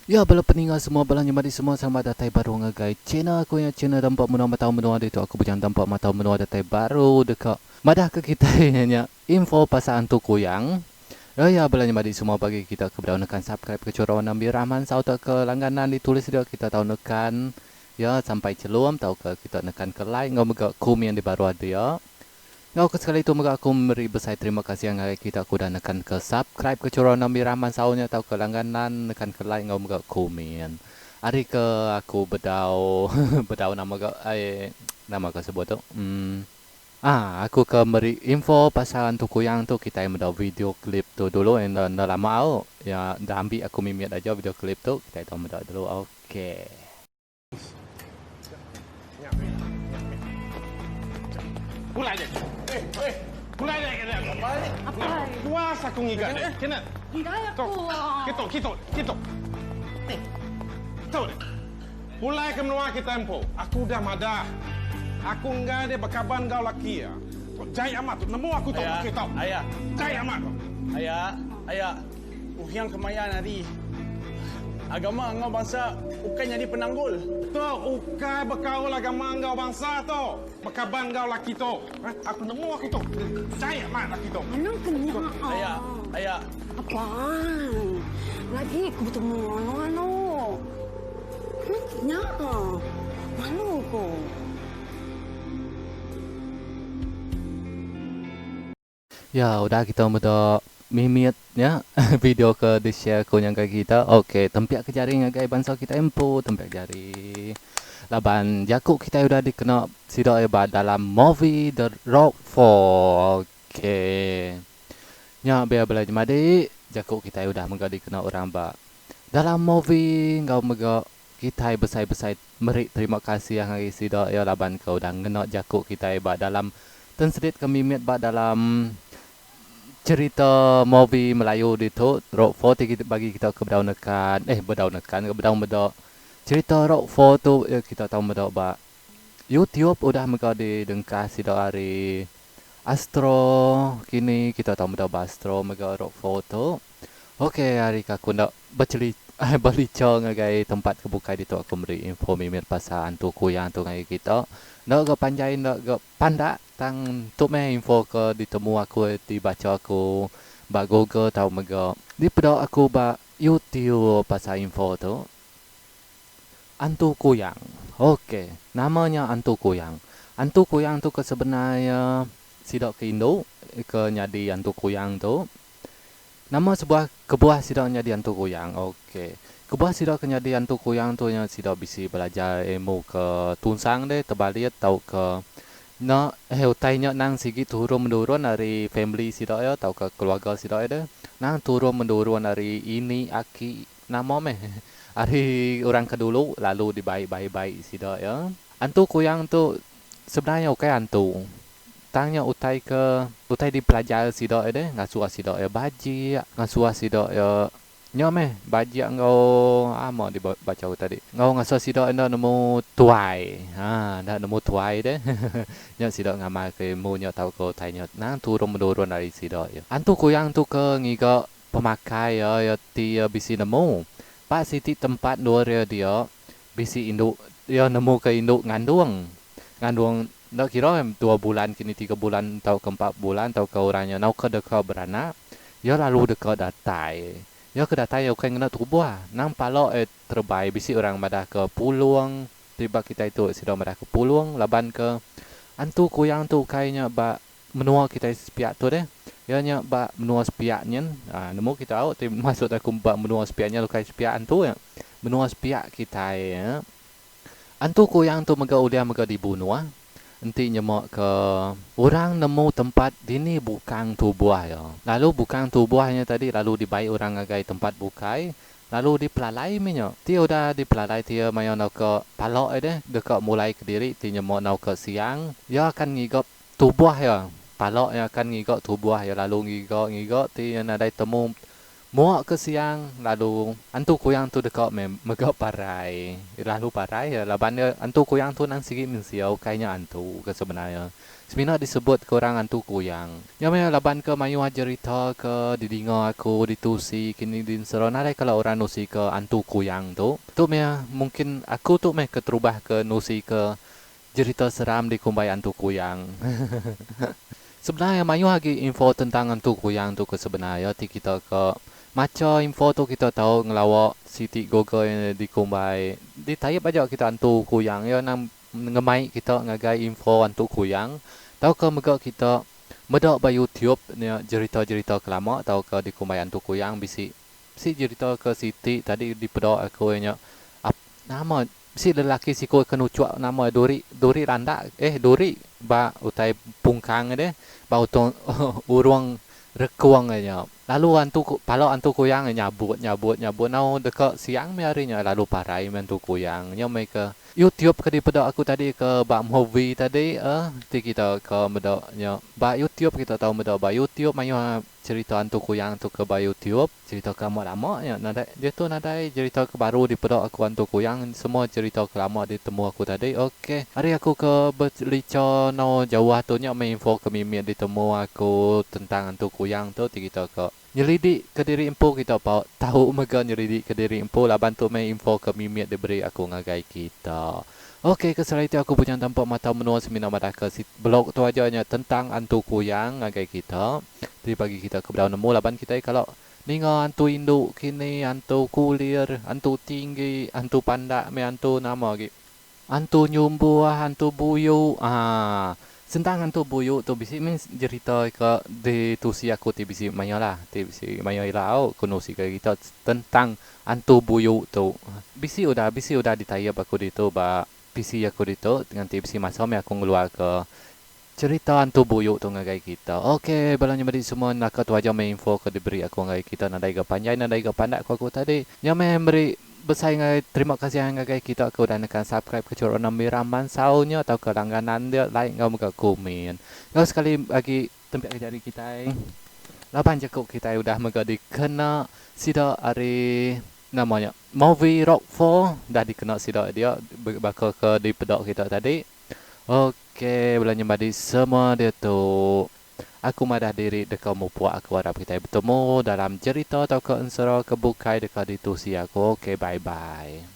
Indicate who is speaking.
Speaker 1: Ya bala peninga semua bala nyemadi semua selamat datai baru ngagai channel aku nya channel Dampa Menua Matau Menua ditu aku bujang Dampa Matau Menua datai baru deka madah ke kitai nya nya info pasal antu kuyang. Ya ya bala nyemadi semua bagi kita ke bedau nekan subscribe ke chura warna mirah mansau tauka langganan ditulis dia kita tau nekan ya sampai chelum tauka kita nekan ke like enggau mega komen di baruh dia. Enggau ke sekali tu mega aku meri besai terima kasih ngagai kita ke udah nekan ke subscribe ke chura Nambi Rahman Saul nya tauka langganan nekan ke like enggau mega komen. Ari ke aku bedau bedau nama ga ai nama ka sebut tu emm ah aku ke meri info pasal antu kuyang tu kitai meda video klip tu dulu enda enda lama au ya enda ambi aku mimit aja video klip tu kitai tau meda dulu ok.
Speaker 2: Pulai deh. Eh, eh. Pulai deh kena.
Speaker 3: Apai.
Speaker 2: Puas aku ngiga deh. Kena.
Speaker 3: Enggai aku.
Speaker 2: Kitu, kitu, kitu.
Speaker 3: Eh.
Speaker 2: Tu deh. Pulai ke menua kita empu. Aku udah madah. Aku enggai deh bekaban enggau laki iya. Tu jai amat tu. Nemu aku tu laki tu.
Speaker 4: Aya.
Speaker 2: Jai amat tu.
Speaker 4: Aya, aya. Uhiang kemaya hari. Agama enggau bansa ukai nyadi penanggul.
Speaker 2: Tu ukai bekaul agama enggau bansa tu. Bekaban enggau laki tu. Aku nemu aku tu. Jai amat laki tu.
Speaker 3: Anang ke nya.
Speaker 4: Aya, aya.
Speaker 3: Apai. Lagi ku betemu anu anu. Anang ke nya. Malu ku.
Speaker 1: Ya udah kita meda mimit nya video ke di share ku ngagai kita ok tempiak ke jari ngagai bansa kitai empu tempiak jari laban jaku kitai udah dikena sida iya ba dalam movie the rock four ok nya bia bala jemadi jaku kitai udah mega dikena orang ba dalam movie enggau mega kitai besai-besai meri terima kasih ngagai sida iya laban ke udah ngena jaku kitai ba dalam translate ke mimit ba dalam cherita movie Melayu ditu Rock Four ti bagi kita ke bedau nekan eh bedau nekan ke bedau meda cherita Rock Four tu kita tau meda ba YouTube udah mega didengkah sida ari Astro kini kita tau meda ba Astro mega Rock Four tu. Ok ari ka aku enda becheli belicha ngagai tempat ke bukai ditu aku meri info mimit pasal antu kuyang tu ngagai kita. Enda ga panjai enda ga pandak tang tu meh info ke ditemu aku dibacha aku ba google tau mega dipeda aku ba youtube pasal info tu. Antu kuyang. Ok nama nya antu kuyang. Antu kuyang tu ke sebenar iya sida ke indu ke nyadi antu kuyang tu. Nama sebuah kebuah sida nyadi antu kuyang? Ok. Kebuah sida ke nyadi antu kuyang tu nya sida bisi belajar ilmu ke tunsang deh, tebalit tauka enda eh utai nya nang sigi turun menurun ari family sida iya tauka keluarga sida iya deh. Nang turun menurun ari ini aki nama meh ari orang ke dulu lalu dibai bai bai sida iya. Antu kuyang tu sebenarnya ukai antu. Tang nya utai ke utai dipelajar sida iya deh ngasuh sida iya bajik, ngasuh sida iya nya meh bajik enggau ama dibacha ku tadi enggau ngasuh sida enda nemu tuai ha enda nemu tuai deh nya sida ngamal ke ilmu nya tauka utai nya nang turun menurun ari sida iya. Antu kuyang tu ke ngiga pemakai iya iya ti iya bisi nemu ba siti tempat endur iya dia bisi indu iya nemu ke indu ngandung ngandung enda kira dua bulan kini tiga bulan tauka empat bulan tauka orang nya nauka deka beranak iya lalu deka datai. Iya ke datai iya ukai ngena tubuh nang pala iya terebai bisi orang madah ke pulung ti ba kitai tu sida madah ke pulung laban ke antu kuyang tu ukai nya ba menua kitai sepiak tu deh. Iya nya ba menua sepiak nyin aaa nemu kita au ti maksud aku ba menua sepiak nya ukai sepiak antu nya menua sepiak kitai nya. Antu kuyang tu mega ulih mega dibunuh enti nyema ke orang nemu tempat dini bukang tubuh iya. Lalu bukang tubuh nya tadi lalu dibai orang ngagai tempat bukai lalu dipelalai mih nya. Ti udah dipelalai ti iya maya nauka pala iya deh deka mulai kediri ti nyema nauka siang iya akan ngiga tubuh iya. Pala iya akan ngiga tubuh iya lalu ngiga ngiga ti iya nadai temu Mua ke siang lalu antu kuyang tu deka meh mega parai. Lalu parai iya laban iya antu kuyang tu nang sigi mensia ukai nya antu ke sebenar iya. Semina disebut ke orang antu kuyang. Nya meh laban ke mayuh jerita ke didinga aku ditusi kini dinsera nadai kala orang nusi ke antu kuyang tu. Tu meh mungkin aku tu meh keterubah ke nusi ke jerita seram dikumbai antu kuyang. Sebenar iya mayuh agi info tentang antu kuyang tu ke sebenar iya ti kita ke macha info tu kita tau ngelawa siti google iya dikumbai ditaip aja kita antu kuyang iya nang ngemai kita ngagai info antu kuyang tauka mega kita meda ba youtube nya jerita-jerita ke lama tauka dikumbai antu kuyang bisi bisi jerita ke siti tadi dipeda aku iya nya nama bisi lelaki siku ke nuchuk nama duri duri landak eh duri ba utai pungkang deh ba utung urung rekung iya nya lalu antu pala antu kuyang nyabut nyabut nyabut nau deka siang meh hari nya lalu parai meh antu kuyang nya meh ke YouTube ke dipeda aku tadi ke ba movie tadi eh ti kita ke meda nya ba YouTube kita tau meda ba YouTube mayuh cherita antu kuyang tu ke ba YouTube cherita ke lama lama nya nadai diatu nadai cherita ke baru dipeda aku antu kuyang semua cherita ke lama ditemu aku tadi ok ari aku ke belicha enggau jauh tu nya meh info ke mimit ditemu aku tentang antu kuyang tu ti kita ke Nyelidi ke diri empu kita pa tau mega nyelidi ke diri empu laban tu meh info ke mimit diberi aku ngagai kita. Ok ke sehari tu aku bujang tampak matau menua semina madah ke si blog tu aja nya tentang antu kuyang ngagai kita. Ti bagi kita ke bedau nemu laban kitai kala ninga antu indu kini antu kulir antu tinggi antu pandak meh antu nama agi. Antu nyumbuh, antu buyu aaa. Sentang antu buyu tu bisi mih jerita ke ditusi aku ti bisi mayuh lah ti bisi mayuh ila au ku nusi ke kita tentang antu buyu tu. Bisi udah bisi udah ditayep aku ditu ba PC aku ditu nganti bisi masa mih aku ngeluar ke cherita antu buyu tu ngagai kita. Ok bala nyemedi semua naka tu aja meh info ke diberi aku ngagai kita nadai ga panjai nadai ga pandak ku aku tadi. Nya meh meri besai ngagai terima kasih ngagai kita ke udah nekan subscribe ke channel Mirah Mansau nya tauka langganan dia like enggau mega komen. Enggau sekali agi tempiak ke jari kitai laban jaku kitai udah mega dikena sida ari nama nya Movie Rock 4 dah dikena sida dia baka ke dipeda kita tadi. Ok bala nyemadi semua diatu. Aku madah diri deka mupuk aku arap kitai betemu dalam jerita tauka ensera ke bukai deka ditusi aku ok bye bye.